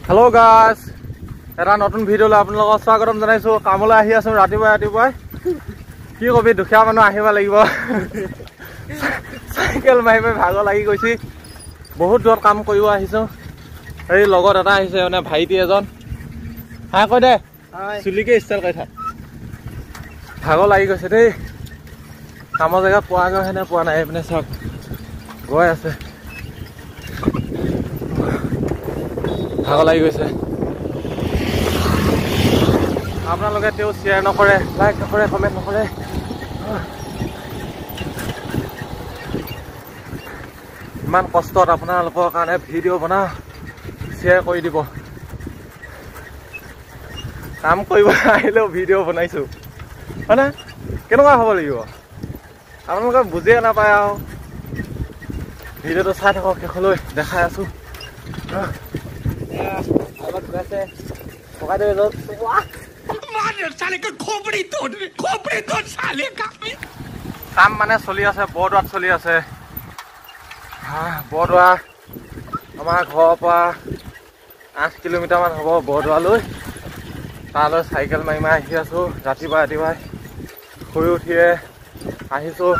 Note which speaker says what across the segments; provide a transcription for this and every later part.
Speaker 1: Hello' guys, এটা নতুন ভিডিঅ'লৈ আপোনালোকক স্বাগতম জনাইছোঁ। কামলৈ আহি আছোঁ ৰাতিপুৱাই ৰাতিপুৱাই। কি কবি, দুখীয়া মানুহ আহিব লাগিব। চাইকেল মাৰি মাৰি ভাগৰ লাগি গৈছে। বহুত দূৰত কাম কৰিব আহিছোঁ। এই লগত এটা আহিছে, মানে ভাইটি এজন। হাই কৈ দে, চুলিকে ষ্টাইল কৰি থাক। ভাগৰ লাগি গৈছে দেই। কামৰ জেগাত পোৱাগৈ নে পোৱা নাই, এইপিনে চাওক গৈ আছে। ভাগৰ লাগি গৈছে। আপোনালোকে তেওঁ শ্বেয়াৰ নকৰে, লাইক নকৰে, কমেণ্ট নকৰে। ইমান কষ্টত আপোনালোকৰ কাৰণে ভিডিঅ' বনাওঁ, শ্বেয়াৰ কৰি দিব। কাম কৰিব আহিলেও ভিডিঅ' বনাইছোঁ, হয়নে? কেনেকুৱা হ'ব লাগিব আপোনালোকে বুজিয়ে নাপায়। আৰু ভিডিঅ'টো চাই থাকক শেষলৈ, দেখাই আছোঁ। কাম মানে চলি আছে, বৰদোৱাত চলি আছে। বৰদোৱা আমাৰ ঘৰৰ পৰা 8 কিলোমিটাৰমান হ'ব বৰদোৱালৈ। তালৈ চাইকেল মাৰি মাৰি আহি আছোঁ। ৰাতিপুৱাই ৰাতিপুৱাই শুই উঠিয়ে আহিছোঁ।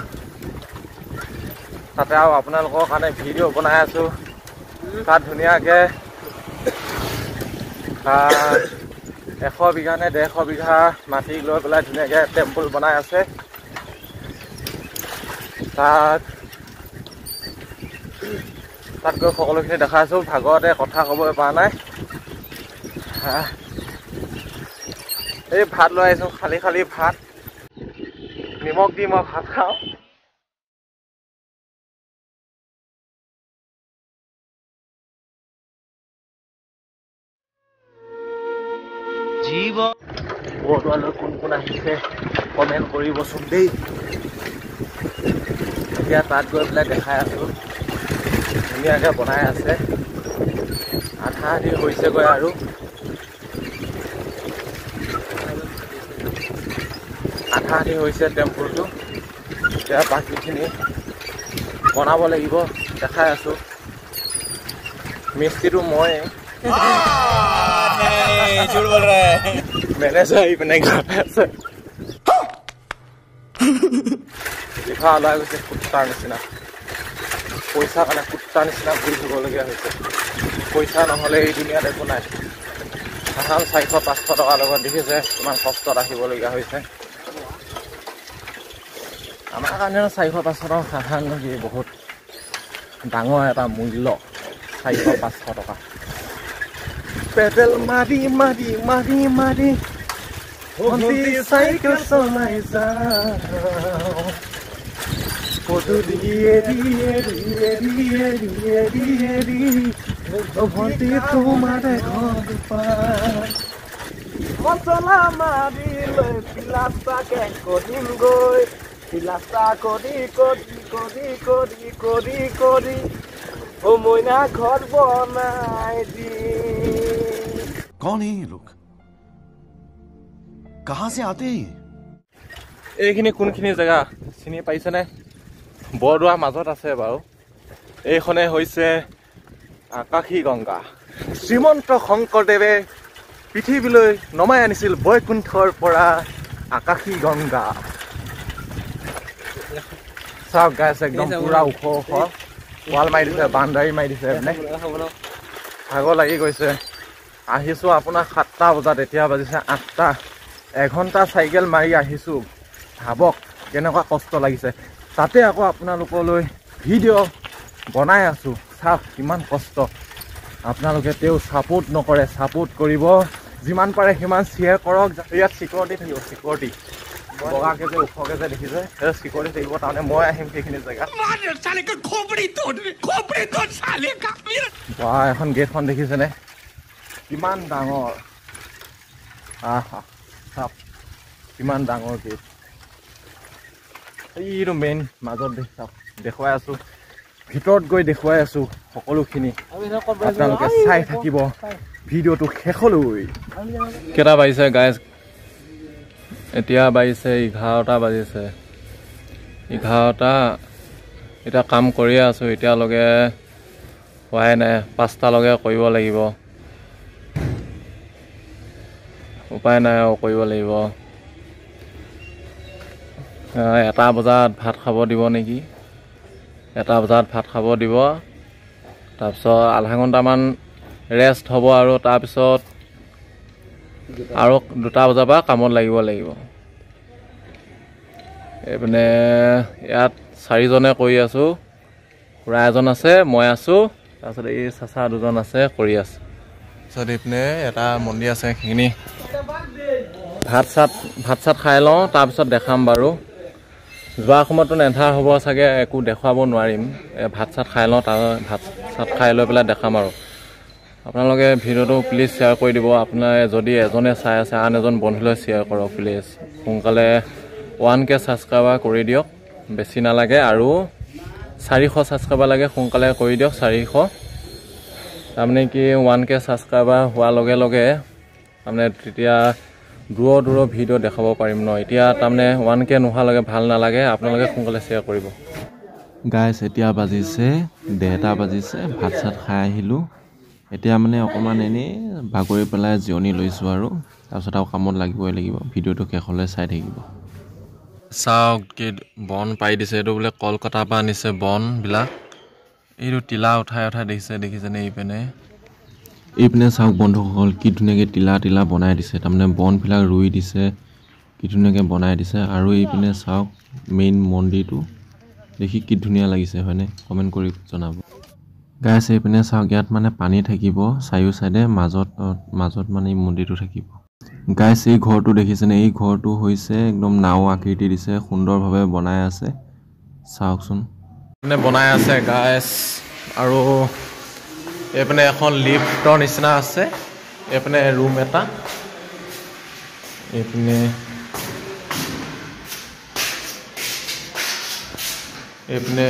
Speaker 1: তাতে আৰু আপোনালোকৰ কাৰণে ভিডিঅ' বনাই আছোঁ। তাত ধুনীয়াকৈ 100 বিঘা নে 150 বিঘা মাটি লৈ পেলাই ধুনীয়াকৈ টেম্পল বনাই আছে। তাত তাত গৈ সকলোখিনি দেখাই আছোঁ। ভাগৰতে কথা ক'বই পৰা নাই। এই ভাত লৈ আহিছোঁ, খালী খালী ভাত, নিমখ দি মই ভাত খাওঁ। বৰদোৱালৈ কোন কোন আহিছে কমেণ্ট কৰিবচোন দেই। এতিয়া তাত গৈ পেলাই দেখাই আছোঁ, ধুনীয়াকৈ বনাই আছে। আধা আধি হৈছেগৈ আৰু। আধা আধি হৈছে টেম্পলটো। এতিয়া বাকীখিনি বনাব লাগিব, দেখাই আছোঁ। মিস্ত্ৰীটো ময়ে, মেনেজাৰ আহি পিনে ঘৰতে আছে। লিখা ওলাই গৈছে কুত্তাৰ নিচিনা। পইচা কাৰণে কুত্তাৰ নিচিনা ঘূৰি থাকিবলগীয়া হৈছে। পইচা নহ'লে এই দুনিয়াত একো নাই। সাধাৰণ 400-500 টকাৰ লগত দেখিছে কিমান কষ্টত আহিবলগীয়া হৈছে। আমাৰ কাৰণে 400-500 টকা সাধাৰণ কি, বহুত ডাঙৰ এটা মূল্য 400-500 টকা। পেডেল মাৰি মাৰি মাৰি মাৰি চাইকেল চলাই যাওঁ। পদূলি এৰি এৰি এৰি এৰি এৰি এৰি ভণ্টি তোমাৰে ঘৰ পাই।
Speaker 2: মচলা মাৰি লৈ পিলাস্তাকে কৰিম গৈ, পিলাস্তা কৰি কৰি কৰি কৰি কৰি কৰি অ মইনা ঘৰ বনাই দি।
Speaker 3: कौन है ये लोग, कहां से आते हैं?
Speaker 1: এইখিনি কোনখিনি জেগা চিনি পাইছেনে? বৰদোৱাৰ মাজত আছে বাৰু। এইখনে হৈছে আকাশী গংগা। শ্ৰীমন্ত শংকৰদেৱে পৃথিৱীলৈ নমাই আনিছিল বৈকুণ্ঠৰ পৰা আকাশী গংগা। চাওক গাইছ, একদম পুৰা ওখ ওখ ৱাল মাৰি দিছে, বাউণ্ডাৰী মাৰি দিছে। মানে ভাগৰ লাগি গৈছে। আহিছোঁ আপোনাৰ 7টা বজাত, এতিয়া বাজিছে 8টা। এঘণ্টা চাইকেল মাৰি আহিছোঁ। ভাবক কেনেকুৱা কষ্ট লাগিছে। তাতে আকৌ আপোনালোকলৈ ভিডিঅ' বনাই আছোঁ। চাওক কিমান কষ্ট। আপোনালোকে তেওঁ ছাপোৰ্ট নকৰে, ছাপোৰ্ট কৰিব। যিমান পাৰে সিমান শ্বেয়াৰ কৰক। ইয়াত চিকিউৰিটি থাকিব, চিকিউৰিটি বগাকৈ যে ওখকৈ যে দেখিছে, সেই চিকিউৰিটি থাকিব। তাৰমানে মই আহিম সেইখিনি জেগাত। বা এখন গেটখন দেখিছেনে কিমান ডাঙৰ? আহা চাওক কিমান ডাঙৰ গেট। এইটো মেইন মাজত চাওক, দেখুৱাই আছোঁ। ভিতৰত গৈ দেখুৱাই আছোঁ সকলোখিনি। আপোনালোকে চাই থাকিব ভিডিঅ'টো শেষলৈ। কেইটা বাজিছে গাইজ? এতিয়া বাজিছে 11টা বাজিছে। 11টা। এতিয়া কাম কৰিয়ে আছোঁ, এতিয়ালৈকে হোৱাই নাই। 5টালৈকে কৰিব লাগিব। উপায় নাই আৰু কৰিব লাগিব। 1 বজাত ভাত খাব দিব নেকি, 1 বজাত ভাত খাব দিব, তাৰপিছত আধা ঘণ্টামান ৰেষ্ট হ'ব আৰু তাৰপিছত আৰু 2 বজাৰ পৰা কামত লাগিব লাগিব। এইপিনে ইয়াত 4জনে কৰি আছোঁ, খুৰা এজন আছে, মই আছোঁ, তাৰপিছত এই চাচা 2জন আছে কৰি আছে। তাৰপিছত এইপিনে এটা মন্দিৰ আছে, সেইখিনি ভাত চাত খাই লওঁ, তাৰপিছত দেখাম বাৰু। যোৱাৰ সময়ততো এন্ধাৰ হ'ব চাগে, একো দেখুৱাব নোৱাৰিম। ভাত চাত খাই লওঁ, তাৰ ভাত চাত খাই লৈ পেলাই দেখাম আৰু। আপোনালোকে ভিডিঅ'টো প্লিজ শ্বেয়াৰ কৰি দিব। আপোনাৰ যদি এজনে চাই আছে, আন এজন বন্ধুলৈ শ্বেয়াৰ কৰক প্লিজ। সোনকালে 1K subscriber কৰি দিয়ক, বেছি নালাগে আৰু 400 ছাবস্ক্ৰাইবাৰ লাগে, সোনকালে কৰি দিয়ক 400। তাৰমানে কি 1K subscriber হোৱাৰ লগে লগে তাৰমানে তেতিয়া দূৰৰ দূৰৰ ভিডিঅ' দেখাব পাৰিম ন। এতিয়া তাৰমানে 1K নোহোৱালৈকে ভাল নালাগে, আপোনালোকে সোনকালে শ্বেয়াৰ কৰিব।
Speaker 4: গাইছ এতিয়া বাজিছে 1:30 বাজিছে, ভাত চাত খাই আহিলোঁ। এতিয়া মানে অকণমান এনেই বাগৰি পেলাই জিৰণি লৈছোঁ আৰু তাৰপিছত আৰু কামত লাগিবই লাগিব। ভিডিঅ'টো শেষলৈ চাই থাকিব।
Speaker 1: চাওক কি বন পাৰি দিছে, এইটো বোলে কলকাতাৰ পৰা আনিছে বনবিলাক। এইটো টিলা উঠাই উঠাই দেখিছে, দেখিছেনে? এইপিনে
Speaker 4: এইপিনে চাওক বন্ধুসকল, কি ধুনীয়াকৈ টিলা টিলা বনাই দিছে, তাৰমানে বনবিলাক ৰুই দিছে, কি ধুনীয়াকৈ বনাই দিছে। আৰু এইপিনে চাওক মেইন মন্দিৰটো, দেখি কি ধুনীয়া লাগিছে হয়নে? কমেণ্ট কৰি জনাব। গাইছ এইপিনে চাওক, ইয়াত মানে পানী থাকিব চাৰিও চাইডে, মাজত মানে এই মন্দিৰটো থাকিব। গাইছ এই ঘৰটো দেখিছেনে? এই ঘৰটো হৈছে একদম নাও আকৃতি দিছে, সুন্দৰভাৱে বনাই আছে, চাওকচোন।
Speaker 1: মানে বনাই আছে গাইছ। আৰু এইপিনে এখন লিফ্টৰ নিচিনা আছে, এইপিনে ৰুম এটা, এইপিনে এইপিনে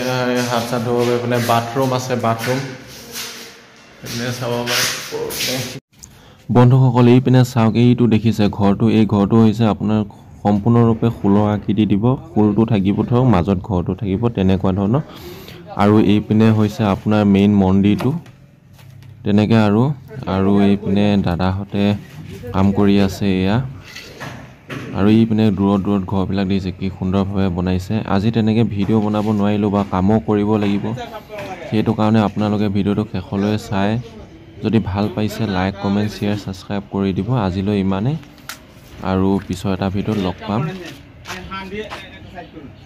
Speaker 1: হাত চাত ধুব, এইপিনে বাথৰুম আছে, বাথৰুম এইপিনে চাব পাৰে।
Speaker 4: বন্ধুসকল এইপিনে চাওক, এইটো দেখিছে ঘৰটো, এই ঘৰটো হৈছে আপোনাৰ সম্পূৰ্ণৰূপে ফুলৰ আকৃতি দিব, ফুলটো থাকিব ধৰক, মাজত ঘৰটো থাকিব, তেনেকুৱা ধৰণৰ। আৰু এইপিনে হৈছে আপোনাৰ মেইন মন্দিৰটো, তেনেকৈ। আৰু এইপিনে দাদাহঁতে কাম কৰি আছে এয়া। আৰু এইপিনে দূৰত দূৰত ঘৰবিলাক দেখিছে কি সুন্দৰভাৱে বনাইছে। আজি তেনেকৈ ভিডিঅ' বনাব নোৱাৰিলোঁ বা কামো কৰিব লাগিব, সেইটো কাৰণে আপোনালোকে ভিডিঅ'টো শেষলৈ চাই যদি ভাল পাইছে লাইক কমেণ্ট শ্বেয়াৰ ছাবস্ক্ৰাইব কৰি দিব। আজিলৈ ইমানেই, আৰু পিছৰ এটা ভিডিঅ'ত লগ পাম।